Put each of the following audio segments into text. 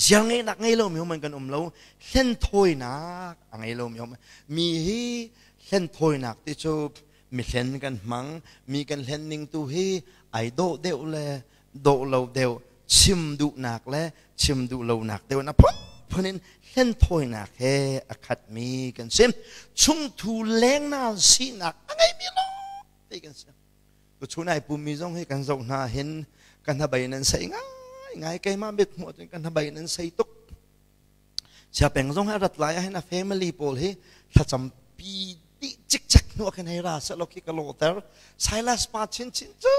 Ziar ngeihnak ngei lomi hom kan um lo. Hlenthawinak a ngei lomi hom. Mi hi hlenthawinak ti cu mi hlen kan hmang. Mi kan hlen ning tu hi ai dawh deuh le dawh lo deuh, chim duhnak le chim duh lonak deuh na phunphun in hlenthawinak he a khatmi kan si. Chungthu lengnal sinak a ngeimi lawng te kan si. Tuchun ai pummi zong hi kan zoh hna hin kan hnabei nan sei ngai ngai. Keimah mit hmuh ahcun kan hnabei nan sei tuk. Siapeng zong hi a rat lai ah hin a family pawl hi thlacam pi dih cikcek hnu ah khin hei ra seh law khi ka lawhter. Silas pa chinchin cu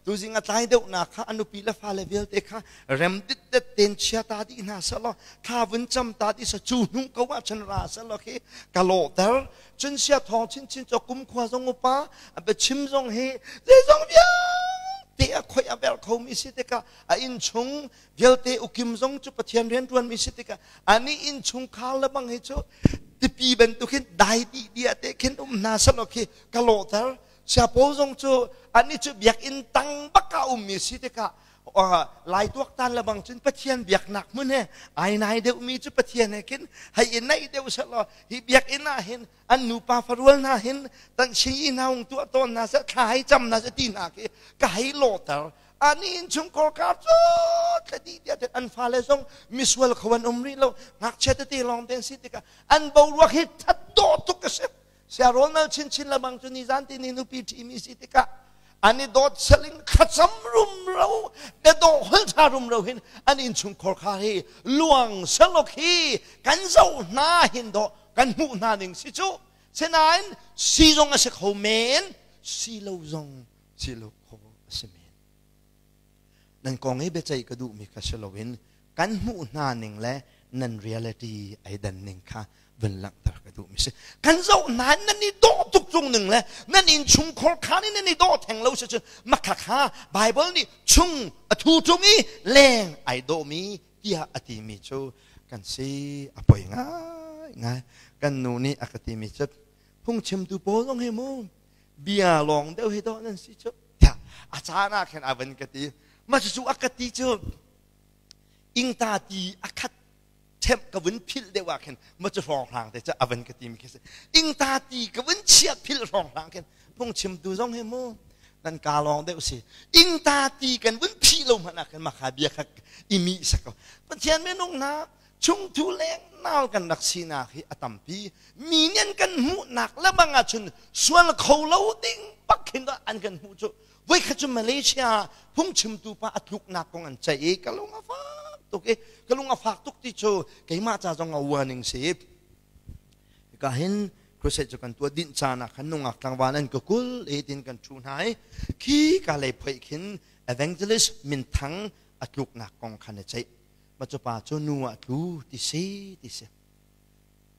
tuzing a tlai deuhnak kha a nupi le fale vialte kha rem ditdet ten chia ta dih hna seh law thla vun cam ta dih seh cu hnu ko ah cun ra seh law khi ka lawhter. Cun sia thawng chinchin cu kumkhua zong upa a biachim zong hi zeizong vialte a khoi a ver khomi si tikah, a innchung vialte ukim zong cu Pathian rianṭuanmi si tikah, ani innchungkhar le bang hi cu tipi bantuk hin dai dih dia te khin um hna selaw khi ka lawhter. Sia pawl zong cu ani cu biakinn tang bak ah ummi si tikah, Lai tuaktan le bang cun Pathian biaknak hmun he ai nai deuhmi cu Pathian he khin hei i naih deuh sehlaw hi biakinn ah hin an nupa farual hna hin tan si hna hung tuah tawn hna seh, thla hei cam hna seh ti hna khi ka hei lawhter. Ani innchungkhar kar cu thladi tiah an fale zong misual kho an um rih lo, ngakchia tete lawng te an si tikah an boruak hi that dawh tuk a si. Siarawl nal chinchin lamang cu nizan ti ni nupi ṭhimi si tikah an i dawt seling thlacam rumro biadawh holṭha rumro hin an innchungkhar kha hi luang selok hi kan zoh hna hin dawh kan hmuh hna ning si cu. Sinain si zong a si kho men, si lo zong si lo kho a si men. Nan kong i biaceih ka duhmi kha si loin kan hmuh hna ning le nan reality ai dan ning kha vun langhter ka duhmi si. Kan zoh hna nan i dawh tuk tung ning le nan innchungkhar kha nih nan i dawh theng lo si cun makha kha Bible nih chung a thu tung i leng ai dawhmi tiah a timi cu kan si. A poi ngai ngai. Kan nu nih a ka timi cu phungchimtu pawl zong hi mu bia lawng deuh hi dawh nan si cu tiah a caan ah khin a van ka ti. Ma cucu a ka ti cu ingta ti a khat ṭhemh ka vun philh deuh ah khin ma cu hrawnghrang te cu a van ka ti mi khi si. Ingta ti ka vun chia philh hrawnghrang khin phungchimtu zong hi mu nan ka lawng deuh si, ingta ti kan vun phih lo hmanh ah khin makha bia kha i mi sak ko. Pathian minung hna, chungthu leng nal kan rak sinak hi a tampi. Mi nih an kan hmuhnak le bang ahcun sual kho lo ding bak khin an kan hmuh cu. Voikhat cu Malaysia phungchimtu pa a tluknak kong an ceih i ka lung a fak tuk i ka lung a fak tuk ti cu keimah ca zong a warning si. Ka hin crusade cu kan tuah dinh caan ah khan nungak tlangval an ka kul e tin kan thu hna i khi ka lei phoih khin evangelist minthang a tluknak kong khan a ceih. Ma cu pa cu nu ah tlu ti si ti si.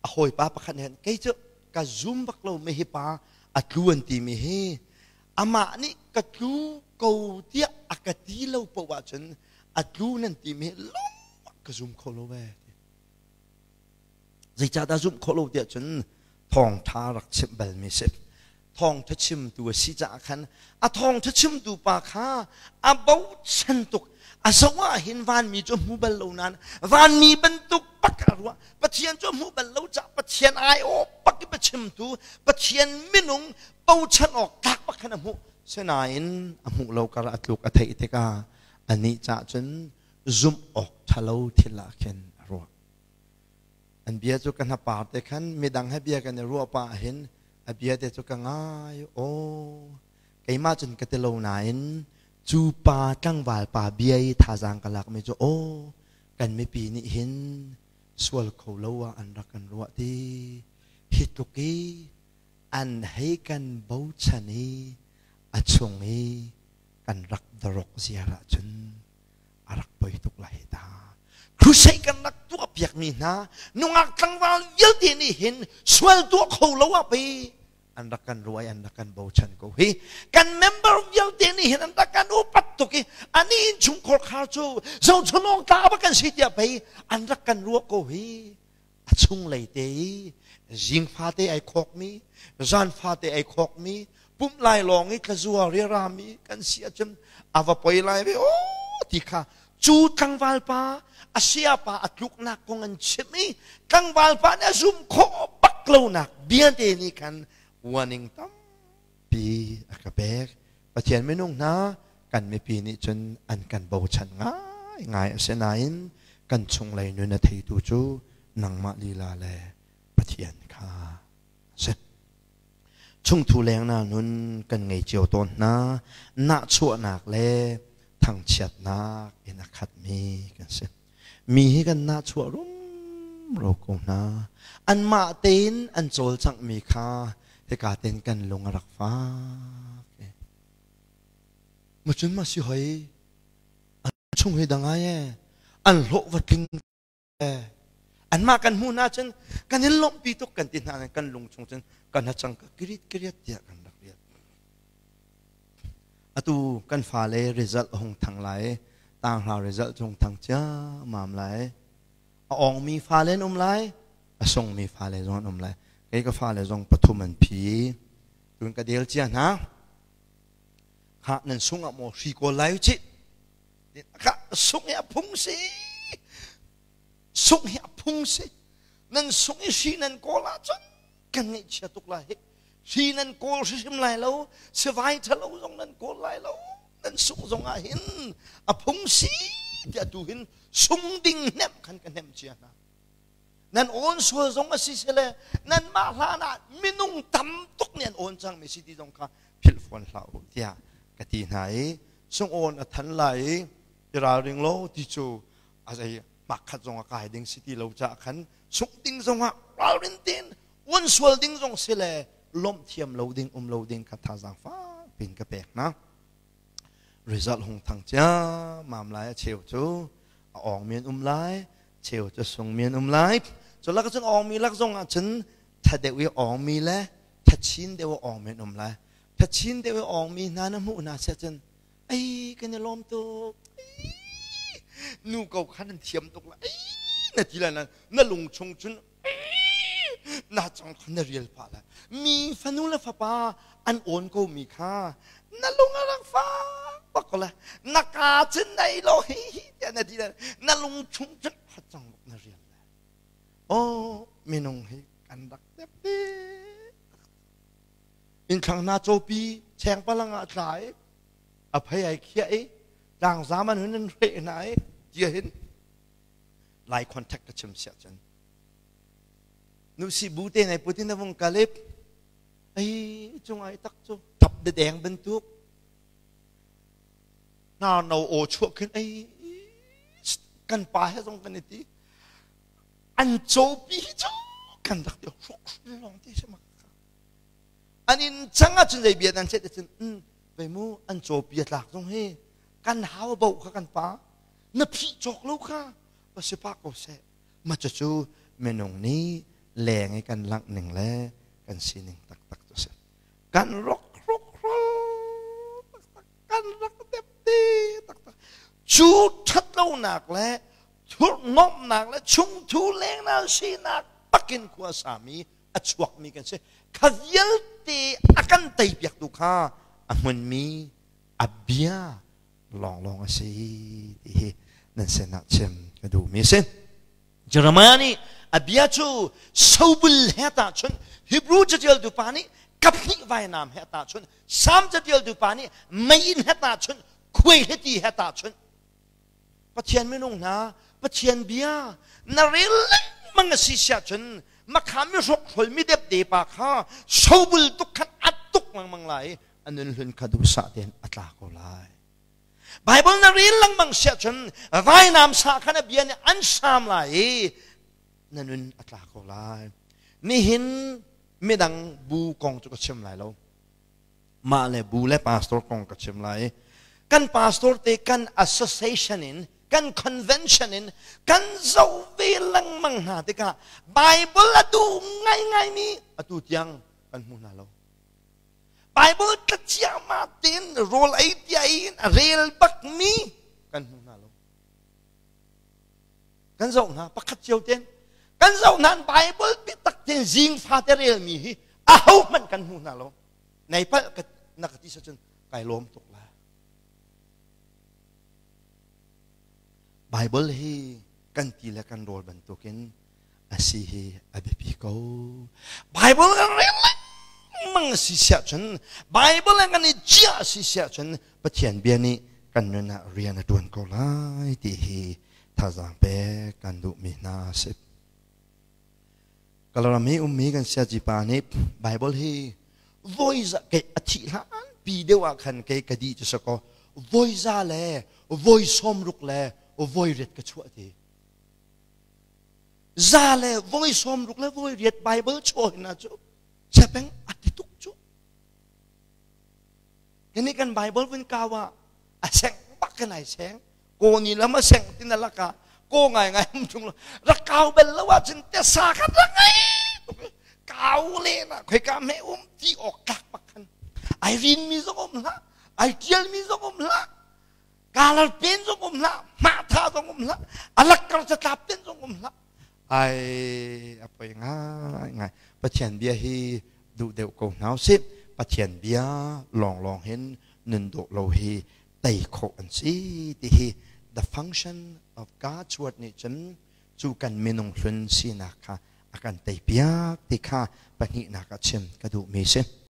A hawipa pakhat nih kei cu ka zum bak lo mi hi pa a tlu an ti mi hi amah nih ka tlu ko tiah a ka ti lo poah ahcun a tlu nan ti mi lung ka zum kho lo ve. Zeicahdah zumh khawh lo tiah cun thawngtha rak chimh bal mi si. Thawngtha chimtu a si caah khan a thawngtha chimtu pa kha a bochan tuk. A zoh ah hin vanmi cu hmu bal lo nain vanmi bantuk bak a ruah. Pathian cu hmu bal lo caah Pathian aiawh bak i biachimtu, Pathian minung bochan awk tlak bak khan a hmuh. Sinain a hmuh lo kar a tluk a theih tikah anih cah cun zumh awk ṭhalo thil ah khin a ruah. An bia cu ka hnapar te khan midang he bia kan i ruah pah hin a bia te cu ka ngai. Aw, keimah cun ka ti lo nain cu pa tlangval pa bia i thazaang ka lakmi cu, aw, kan mipi nih hin sual kho lo ah an rak kan ruah ti hi tluk i an hei kan bochan i a chung i kan rak darok ziar ahcun a rak poi tuk lai ta. Crusade kan rak tuah piakmi hna nungak tlangval vialte nih hin sual tuah kho lo ah pei an rak kan ruai, an rak kan bochan ko hi. Kan member vialte nih hin an rak kan upat tuk i ani in chungkhar khar cu zochunong ta ba kan si tiah pei an rak kan ruah ko hi. A chunglei te i zing fate ai khawkmi, zan fate ai khawkmi, pumh lai lawng i tlazuar i rami kan si ahcun a va poi lai ve o ti kha. Cu tlangval pa a sayapa a tluknak kong an chimh i tlangval pa nih a zumh khawh bak lonak bia te nih khan warning tampi a ka pek. Pathian minung hna kan mipi nih cun an kan bochan ngaingai. Asinain kan chunglei nun a theitu cu nangmah lila le Pathian kha a si. Chungthu lengnak nun kan ngei cio tawn hna. Nahchuahnak le thangchiatnak in a khatmi kan si. Mi hi kan nahchuah rumro ko hna. Anmah tein an cawlcanghmi kha hika tein kan lung a rak fak. Macun ma si hoi an chung hi dang ai e an hlawh va tling anmah kan hmuh hna cun kan in lawmhpi tuk kan ti hna kan lung chung cun kan hacang ka kirit kiriat tiah kan rak riat. Atu kan fale result a hung thang lai, tanghra result hung thang ciammam lai. A ongmi fale an um lai, a sungmi fale zong an um lai. Kei ka fale zong pathum an phi. Tun ka del cia hna. Kha nan sung ah maw hri kawl lai cih. Kha sung hi a phung si. Sung hi a phung si. Nan sung i hri nan kawl ahcun kan ngaihchia tuk lai. Hri nan kawl hrimhrim lai lo. Sivai ṭhalo zong nan kawl lai lo. Nan sung zong ah hin a phung si tiah tu hin sung ding hnemh khan ka hnemh cia hna. Nan awn sual zong a si sile nanmah hlan ah minung tam tuk nih an awn cangmi si ti zong kha philh fawn hlah u tiah ka ti hna i sungawn a than lai i i ralring law ti cu a zei hmakkhat zong a kai ding si ti lo caah khan sungh ding zongah ralrin tein uan sual ding zong si le lawmh thiam lo ding um lo ding kha thazaang fak pin ka pek hna. Result hung thang ciammam lai, a cheu cu a awng mi an um lai, cheu cu sung mi an um lai. Cu lak cun awng mi lak zong ah cun tha deuh i awng mi le thachin deuh a awng mi an um lai. Thachin deuh i awng mi hna na hmuh hna seh cun ei kan i lawm tuk, nu ko khan an thiam tuk la ei na ti lai. Na lung chung cun na cang khan na rial pah la. Mi fanu le fapa an awn ko mi kha na lung a rak fak bak ko la. Na ka cun nei lo hi hi tiah na ti la, na lung chung cun cang bak na rial la. Oh, minung hi kan rak tep te. Inthlang hna cawpi cheng palang ah tla i a phei ai khiah i tlangzam an hun in hreh hna i tia hin lai contact ka chim siah cun nu si bu te nei putin na vung kalip ai cung ai tak cu thap de deng bantuk hna no o chuah khin ai kan pa he zong kan i ti an cawpi hi cu kan rak ti hrok long ti si mak. An in chang ahcun zei bia nan chet cun vei mu an cawpi a tlak zong hi kan hau bo kha kan pa na phih cawk lo kha va si pa ko seh. Ma cu minung nih leng i kan langh ning le kan sining taktak cu si. Kan rok rok taktak, kan rak dep te taktak. Cu ṭhatlonak le thurhnomhnak le chungthu lengnal sinak bakin khua sami a chuakmi kan si. Kha vialte a kan teipiaktu kha a hmunmi a bia lawnglawng a si ti hi nan sinah chim ka duhmi a si. Jeremiah nih a bia cu sobul he tahchunh, Hebrew catialtu pa nih kaphnih vainam he tahchunh, Salm catialtu pa nih meiinn he tahchunh, khuai he ti he tahchunh. Pathian minung hna, Pathian bia na rel lengmang a si siah cun makha mi hrokhrol mi depde pa kha sobul tuk khan at tuk lengmang lai, a nun hlun kha duhsah tein a tla ko lai. Bible na rel lengmang siah cun vainam sa khan a bia nih an sam lai i na nun a tla ko lai. Nihin midang bu kong cu ka chim lai lo. Mah le bu le pastor kong ka chim lai. Kan pastor te kan association in kan convention in kan zoh ve lengmang hna tikah Bible a duh ngaingaimi atu tiang kan hmu hna lo. Bible tlaciahmah tein rawl ei tia in a rel bakmi kan hmu hna lo. Kan zoh hna pakhat cio ten kan zoh hna. Bible biatak tein zing fate relmi hi aho hmanh kan hmu hna lo. Nei palh na ka ti sa cun kai lawm tuk la. Bible hi kan ti le kan rawl bantukin a si hi a biapi ko. Bible kan rel lengmang a si siah cun, Bible kan i ciah a si siah cun Pathian bia nih kan nun ah rian a ṭuan ko lai ti hi thazaang pek kan duhmi hna a si. Kalaram hi ummi kan siaci pa nih Bible hi voi za kei a thih hlan pi deuh ah khan kei ka di cu sakaw voi za le voi 60 le voi riat ka chuah ti. Za le voi 60 le voi riat Bible chuah hina cu chepeng a ti tuk cu. Kani kan Bible vun kau ah a seng bak kan ai seng. Ko ni lam a seng tin a laka ko ngai ngai um chung rak kau bel lo ah cun te sa khat rak ngai kau le na khoi ka me um ti ok tlak bak khan ai rin mi zong um hlah, ai tial mi zong um hlah, kalar pen zong um hlah, mah tha zong um hlah, alak kar catlap pen zong um hlah. Ai a poi ngai ngai. Pathian bia hi duh deuh ko hna usih. Pathian bia lawng lawng hin nun dawh lo hi tei khawh an si ti hi the function of God's word nih cun cu kan minung hlun sinak kha a kan tei piak ti kha pahnihnak ah chim ka duhmi si.